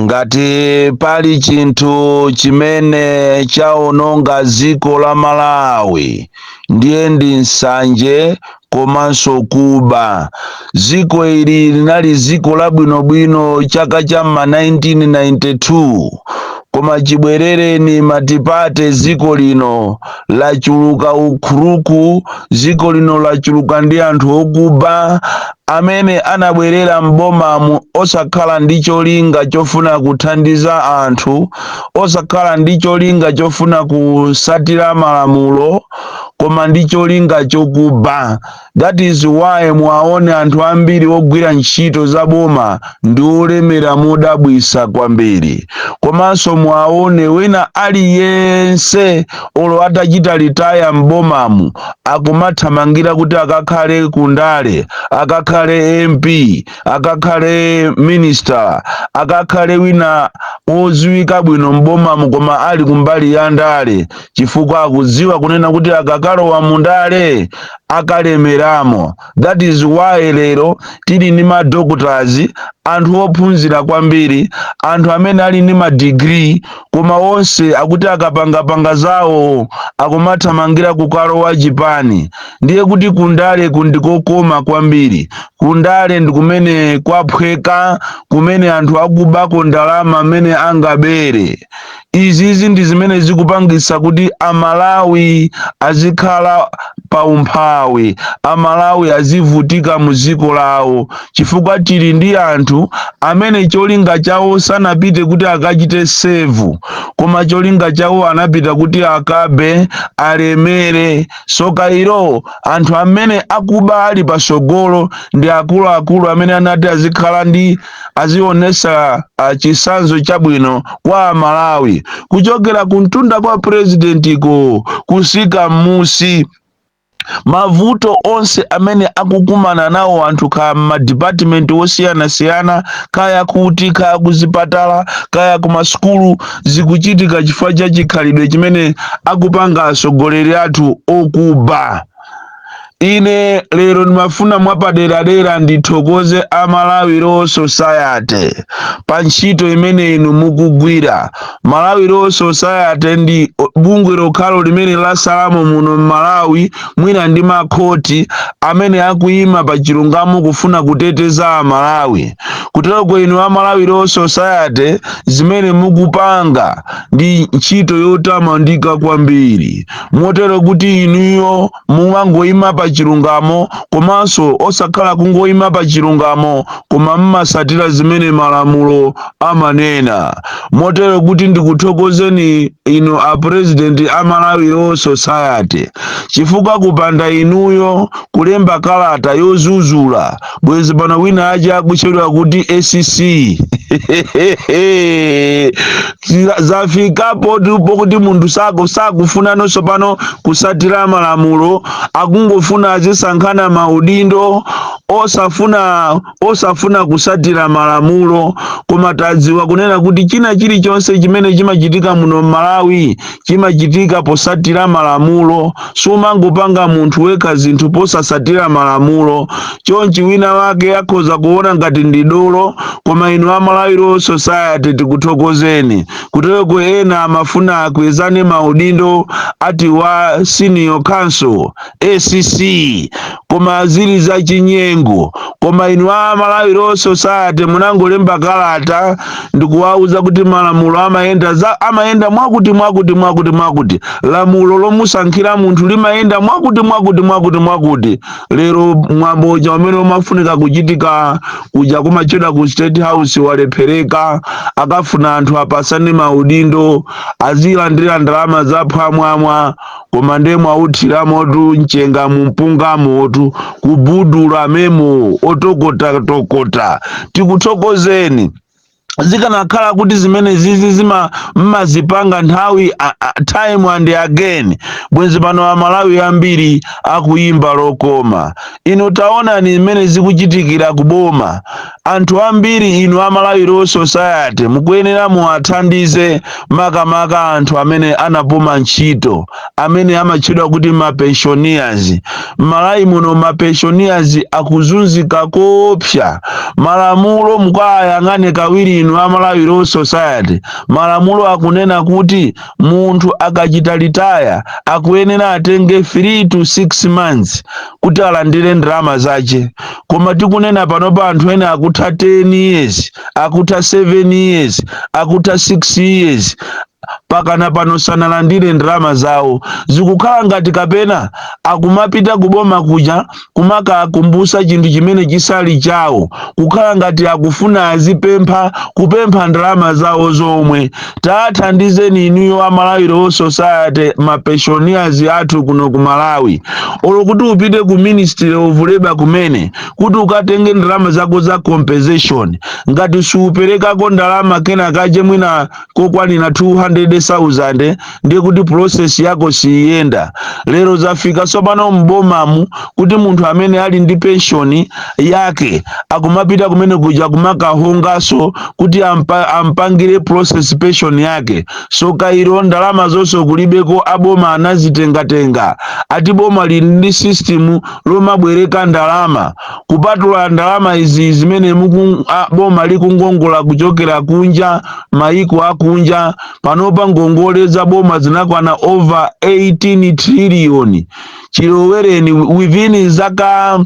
Ngati pali chinthu chimene chaononga dziko la Malawi, ndiye ndi nsanje komanso kuba. Dziko ili linali dziko labwinobwino chaka cha ma 1992, koma chibwerereni multiparty, dziko lino lachuluka ukhuluku. Dziko lino lachuluka ndi anthu okuba amene anabwerera m'bomamu osakhala ndi cholinga chofuna kuthandiza anthu, osakhala ndi cholinga chofuna kusatira malamulo, koma ndi cholinga chokuba. That is why mwaone anthu ambiri ogwira ntchito za boma ndi olemera modabwisa kwambiri. Komanso mwaone wina aliyense, olo atachita retire m'bomamu, akumathamangira kuti akakhale kundale, akakhale MP, akakhale minister, akakhale wina wodziwika bwino m'bomamu, koma ali kumbali ya ndale, chifukwa akudziwa kunena kuti akakalowa mundale akalemeramo. That is why lero tili ndi ma doctors, anthu ophunzira kwambiri, anthu amene ali ndi ma degree, koma onse akuti akapangapanga zawo akumathamangira kukalowa chipani. Ndiye kuti kundale kundikokoma kwambiri. Kundale ndi kumene kwaphweka, kumene anthu akubako ndalama amene angabere. Izizi ndi zimene zikupangisa kuti Amalawi azikhala pa umphawi, Amalawi azivutika mu dziko lawo, chifukwa tili ndi anthu amene cholinga chawo sanapite kuti akachite serve, koma cholinga chawo anapita kuti akabe, alemere. Soka ilo, anthu amene akuba ali pasogolo ndi akuluakulu amene anati azikhala ndi azionesa chisanzo chabwino kwa Amalawi, kuchokera kumtunda kwa purezidentiko kusika m'musi. Mavuto onse amene akukumana nawo anthu, kaya m'madipatimenti osiyanasiyana, kaya kuti kaya kuzipatala, kaya kumasukulu, zikuchitika chifukwa cha chikhalidwe chimene akupanga atsogoleri athu okuba. Ine lero ndimafuna mwapaderadera ndithokoze a Malawi Law Society pa ntchito imene inu mukugwira. Malawi Law Society ndi bungwe lokhalo limene lasalamo muno m'Malawi, mwina ndi makhoti, amene akuyima pa chilungamo kufuna kuteteza Amalawi. Kuteroko inu a Malawi Law Society, zimene mukupanga ndi ntchito yotamandika kwambiri, motero kuti inuyo mumangoyima pa chilungamo, komanso osakhala kungoyima pa chilungamo, koma mmasatira zimene malamulo amanena. Motero kuti ndikuthokozeni inu a president a Malawi Law Society, chifukwa kupanda inuyo kulemba kalata yozuzula, bwezi pano wina ache akutchedwa kuti ACC. Zafikapo pokuti munthu sakufuna nonso pano kusatira malamulo, akungofuna azisankhana maudindo, osafuna kusatira malamulo. Koma tadziwa kunena kuti china chilichonse chimene chimachitika muno m'Malawi chimachitika posatira malamulo. Sumangopanga munthu wekha zinthu posasatira malamulo. Chonchi wina wake akhoza kuona ngati ndi dolo, koma inu a Malawi Law Society tikuthokozeni. Kutereko ena amafuna akwezane maudindo ati wa senior counsel, ACC, koma zili za chinyengo. Koma inu a Malawi Law Society munangolemba kalata ndikuwauza kuti malamulo amayenda za amayenda mwakuti mwakuti mwakuti mwakuti, lamulo lomusankhira munthu limayenda mwakuti mwakuti mwakuti mwakuti. Lero mwambo uja umene umafunika kuchitika kuja kumachedwa ku State House walephereka. Akafuna anthu apasane maudindo, azilandira ndalama zaphwamwamwa, koma ndiye mwauthiramotu mchenga mumpungamotu, kubudula memo otokotatokota. Tikuthokozeni. Zikanakhala kuti zimene zizi zima mmazipanga nthawi time and again, bwenzi pano Amalawi ambiri akuyimba lokoma. Inu taonani zimene zikuchitikira kuboma. Anthu ambiri, inu a Malawi Law Society mukuyenera muwathandize, makamaka anthu amene anapuma ntchito, amene amatchedwa kuti ma pensioners. M'Malawi muno ma pensioners akuzunzika koopsa. Malamulo mukayang'ane kawiri. Inu a Malawi Law Society, malamulo akunena kuti munthu akachita retire akuyenera atenge 3 to 6 months kuti alandire ndalama zace. Koma tikunena panopa, anthu ena akutha 10 years, akutha 7 years, akutha 6 years, pakana pano sanalandire ndalama zawo. Zikukhala ngati kapena akumapita kuboma kuja kumakakumbusa chinthu chimene chisali chawo, kukhala ngati akufuna azipempha, kupempha ndalama zawo zomwe. Tathandizeni inuyo a Malawi Law Society, ma pensioners athu kuno ku Malawi. Olo kuti upite ku Ministry of Labor kumene kuti ukatenge ndalama zako za compensation, ngati siuperekako ndalama kena kache mwina kokwanira 200,000, ndiye kuti process yako siyenda. Lero zafika tsopano m'bomamu kuti munthu amene ali ndi pension yake akumapita kumene kuja kumakahongaso kuti ampangire process pension yake. So kairo ndalama zonse kulibeko, aboma anazitengatenga. Ati boma lili ndi system lomabwereka ndalama. Kupatula ndalama izi zimene boma likungongola kuchokera kunja, maiko akunja, panopa ngongole za boma zinakwana over 18 trillion chilowereni. Within zaka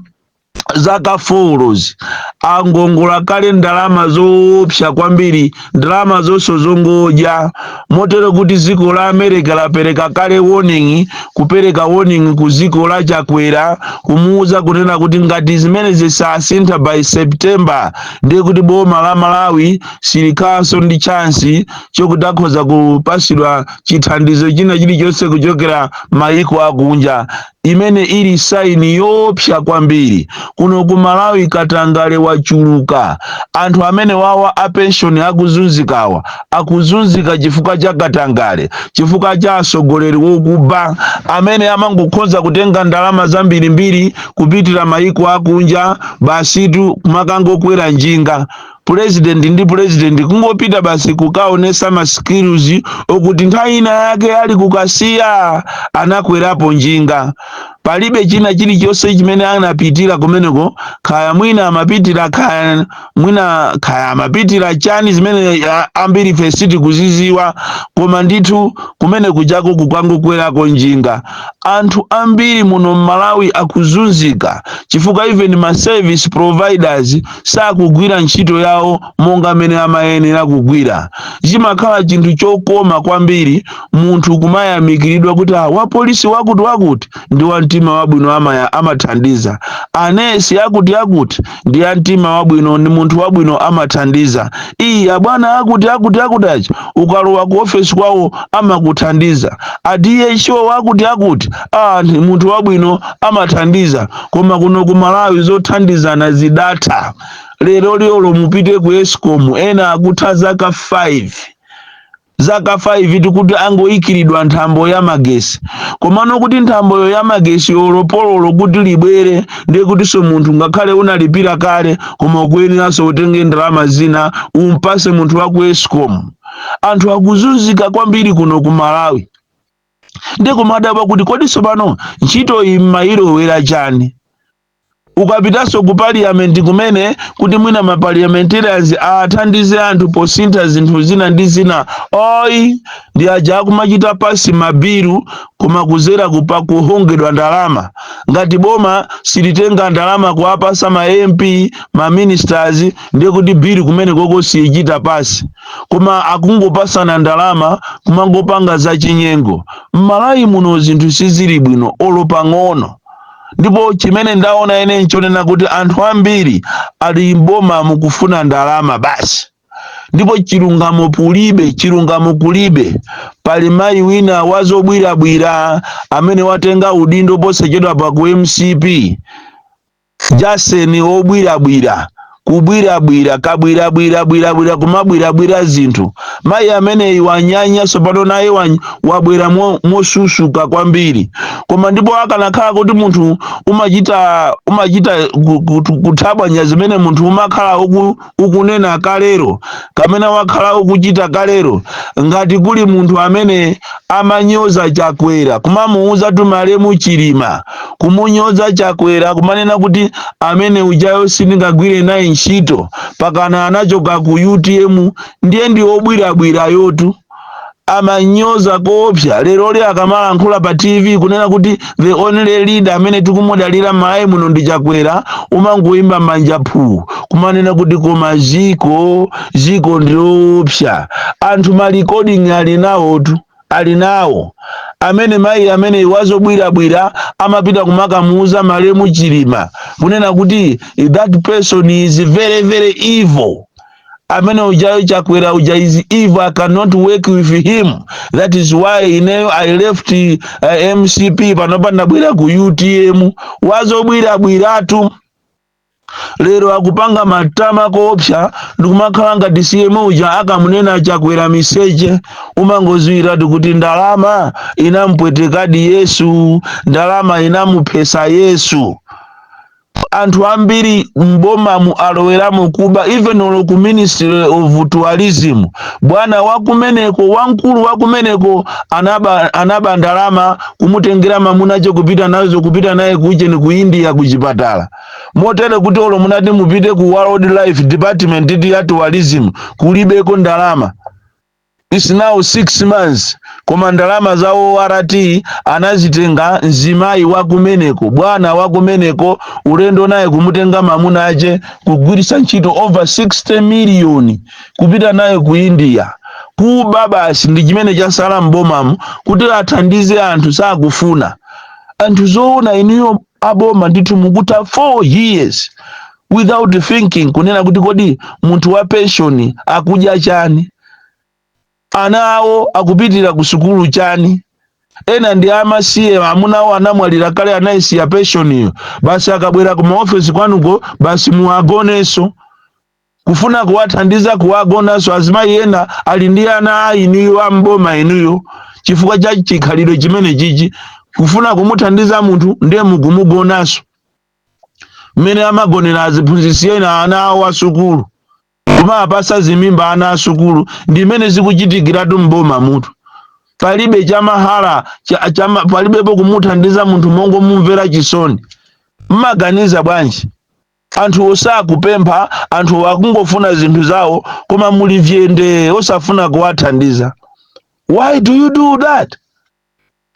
4 angongola kale ndalama zoopsa kwambiri, ndalama zonse zongodya, motero kuti dziko la America lapereka kale warning, kupereka warning ku dziko la Chakwera, kumuuza kunena kuti ngati zimene zisasintha by September, ndiye kuti boma la Malawi silikhalanso ndi chance chokuti akhoza kupasidwa chithandizo china chilichonse kuchokera maiko akunja, imene ili sign yoopsa kwambiri. Kuno ku Malawi katangale wachuluka. Anthu amene wawa a pension akuzunzikawa, akuzunzika chifukwa cha katangale, chifukwa cha atsogoleri wokuba amene amangokhoza kutenga ndalama zambirimbiri kupitira maiko akunja, basitu kumakangokwera njinga. President ndi president kungopita basi kukaonesa ma skills okuti nthawi ina yake ali kukasiya anakwerapo njinga. Palibe china chilichonse chimene anapitira kumeneko, kaya mwina amapitira, kaya mwina kaya amapitira chani, zimene ambiri ife sitikuziziwa. Koma ndithu kumene kujako kukangokwerako njinga. Anthu ambiri muno mMalawi akuzunzika chifukwa even ma service providers sakugwira ntchito yawo monga mmene amayenera kugwira. Chimakhala chinthu chokoma kwambiri munthu kumayamikiridwa kuti, "Ah, wapolisi wakuti wakuti ndi wa mtima wabwino, amathandiza. Anesi akuti akuti ndi a mtima wabwino, ndi munthu wabwino, amathandiza. Iyi abwana akuti akuti akuti achi ukalowa ku ofesi kwawo amakuthandiza. A DHO akuti akuti, ah, ndi munthu wabwino, amathandiza." Koma kuno ku Malawi zothandizana zidatha. Lero lero mupite ku ESCOM, ena akutha zaka 5, zaka 5 tikuti angoyikiridwa nthambo ya magesi. Komano kuti nthamboyo ya magesi yolopololo kuti libwere, ndiye kutinso munthu ngakhale unalipira kale, koma ukuyeneranso utenge ndalama zina umpase munthu wa ku ESCOM. Anthu akuzunzika kwambiri kuno ku Malawi. Ndiye kumadabwa kuti kodi tsopano ntchito iyi mmayilowera chani? Ukapitanso ku parliament kumene kuti mwina ma parliamentarians athandize anthu posintha zinthu zina ndi zina, oyi, ndi aja akumachita pass ma bill koma kuzera kupa kuhongedwa ndalama. Ngati boma silitenga ndalama kuwapasa ma MP, ma ministers, ndiye kuti bill kumene koko siyichita pass. Koma akungopasana ndalama, kumangopanga zachinyengo. M'Malawi muno zinthu sizili bwino olo pang'ono. Ndipo chimene ndaona ine nchonena kuti anthu ambiri ali mboma mukufuna ndalama basi, ndipo chilungamo kulibe, chilungamo kulibe. Pali mayi wina wazobwirabwira amene watenga udindo posachedwa pa ku MCP, Jaseni wobwirabwira, kubwirabwira, kabwirabwirabwirabwira, kumabwirabwira zinthu. Mayi ameneyi wanyanya tsopano, naye wabwera mosusuka kwambiri. Koma ndipo akanakhala kuti munthu umachita kuthabwanya zimene munthu umakhala ukunena kalero kamene wakhala ukuchita kalero, ngati kuli munthu amene amanyoza Chakwera, kumamuuza tumalemu Chilima, kumunyoza Chakwera, kumanena kuti amene ujayo sindingagwire naye. ntchito, pakana anachoka ku UTM. Ndiye ndi obwirabwira yotu, amanyoza koopsa. Lero li akamalankhula pa TV kunena kuti the only leader amene tikumudalira m'Malawi muno ndi Chakwera, umangoyimba manja phuu, kumanena kuti koma ziko ndiloopsa. Anthu ma recording ali nawotu, ali nawo amene mayi amene wazobwirabwira amapita kumakamuuza malemu Chilima kunena kuti that person is very very evil, amene ujayo Chakwera uja is evil, I cannot work with him, that is why ineyo I left MCP, panopa ndabwera ku UTM. Wazobwirabwiratu lero akupanga matama koopsa, ndikumakhala ngati CM uja akamunena Chakwera miseche. Umangoziwiratu kuti ndalama inampwetekadi Yesu, ndalama inamuphesa Yesu. Anthu ambiri mbomamu aloweramo kuba. Even olo ku Ministry of Tourism, bwana wakumeneko, wamkulu wakumeneko anaba ndalama, kumutengera mamunacho kupita nazo, kupita naye kucheni ku India kuchipatala. Motere kuti olo munati mupite ku Wildlife Department iti ya tourism, kulibeko ndalama. It's now 6 months, koma ndalama za ORT anazitenga mzimayi wakumeneko, bwana wakumeneko, ulendo naye kumutenga mamuna ache, kugwiritsa ntchito over 60 million kupita naye ku India. Kuba basi ndi chimene chasala mbomamu. Kuti athandize anthu sakufuna anthu. Zoona inuyo aboma ndithu mukutha 4 years without thinking kunena kuti kodi munthu wa pension akudya chani, ana awo akupitira ku sukulu chani? Ena ndi amasiye, amuna awo anamwalira kale, anayisiya pensioniyo basi. Akabwera ku maofesi kwanuko basi muwagonenso, kufuna kuwathandiza kuwagonanso. Azimayi ena ali ndi ana a inuyo amboma inuyo. Chifukwa cha chikhalidwe chimene chichi, kufuna kumuthandiza munthu ndiye mukumugonanso, mmene amagonera aziphunzitsi ena ana awo asukulu, kumapasa zimimba ana asukulu. Ndi mmene zikuchitikiratu mboma mutu. Palibe chamahala palibepo kumuthandiza munthu mongomumvera chisoni. Mmaganiza bwanji? Anthu osakupempha, anthu akungofuna zinthu zawo, koma muli vyende osafuna kuwathandiza. Why do you do that?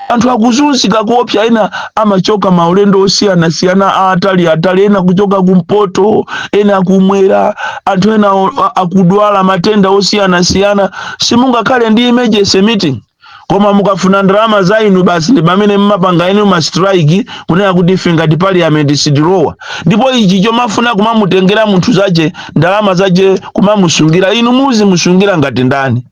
Anthu akuzunzika kuopsa. Ena amachoka maulendo osiyanasiyana atali atali, ena kuchoka kumpoto, ena kumwera. Anthu ena akudwala matenda osiyanasiyana. Simungakhale ndi emergency meeting, koma mukafuna ndalama za inu basi ndi pamene mmapanga inu ma strike kunena kuti ife ngati parliament sitilowa. Ndipo ichi chomafuna kumamutengera munthu zache, ndalama zache, kumamusungira inu, muzimusungira ngati ndani?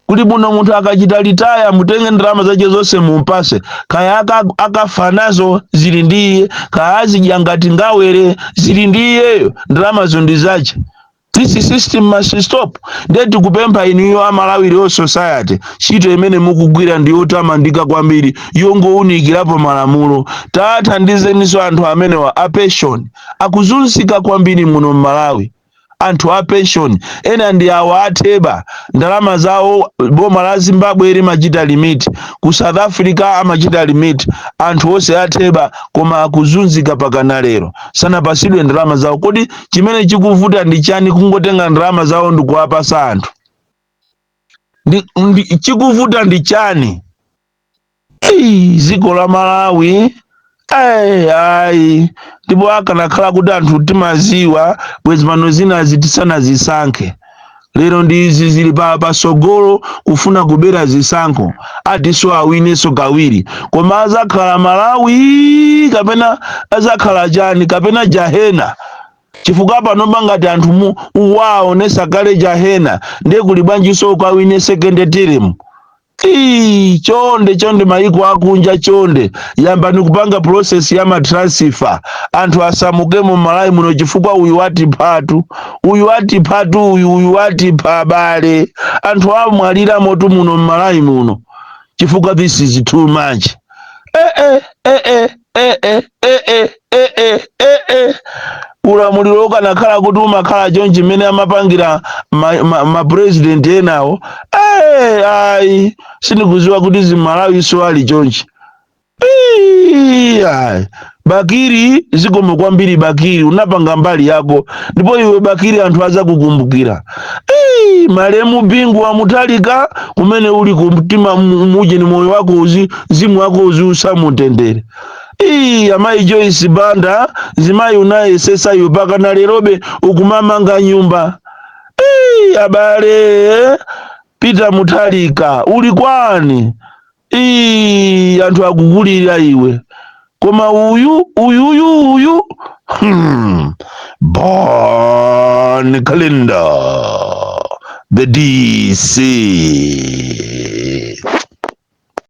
Kuli buno munthu akachita retire, mutenge ndalama zache zonse mumpase. Kaya akafa nazo zili ndi iye, kaya azidya ngati ngawere zili ndi iyeyo, ndalamazo ndi zache. This system must stop. Ndiye tikupempha inuyo a Malawi Law Society, ntchito imene mukugwira ndi yotamandika kwambiri, yongowunikirapo malamulo. Tathandizeniso anthu amenewa a pension, akuzunzika kwambiri muno m'Malawi. Anthu a pension ena ndi awa atheba, ndalama zawo boma la Zimbabwe limachita remit, ku South Africa amachita remit. Anthu onse atheba, koma akuzunzika pakana lero, sanapasidwe ndalama zawo. Kodi chimene chikuvuta ndi chani kungotenga ndalama zawo ndikuwapasa anthu? Chikuvuta ndi chani? Ii, dziko la Malawi. Ayi, ayi. Ndipo akanakhala kuti anthu timaziwa, bwezi pano zinazi tisanazisankhe. Lero ndi izi zili pa pasogolo, kufuna kubera zisankho, atiso awinenso kawiri. Koma azakhala Malawi kapena azakhala chani kapena jahena? Chifukwa pano ngati anthu mu uwaonesa kale jahena, ndiye kuli bwanjiso ukawine second term? Ii, chonde chonde, maiko akunja, chonde yambani kupanga process ya ma transfer, anthu asamuke mu Malawi muno, chifukwa uyu watiphatu, uyu watiphatu, uyu watipha bale. Anthu amwalira motu muno m'Malawi muno, chifukwa this is too much. Eh, eh, eh, eh, eh, eh, eh, eh, eh, eh, eh, eh. Ulamuliro ukanakhala kuti umakhala chonchi mmene amapangira ma president enawo, ayi, sindikuziwa kuti zimalawi so ali chonchi. Ii, ayi. Bakili, zikomo kwambiri Bakili, unapanga mbali yako, ndipo iwe Bakili anthu azakukumbukira. Ei, malemu Bingu wa Mutharika, kumene uli kumtima muje ni moyo wako uzi, mzimu wako uzi usamutendere. Ii, amayi Joyce Banda, zimayi unayesesayo, paka na lerobe ukumamanga nyumba. Ii, abale, Peter Mutharika uli kwani? Ii, anthu akukulira iwe, koma uyu uyuyu uyu, Bon Kalindo, the DC.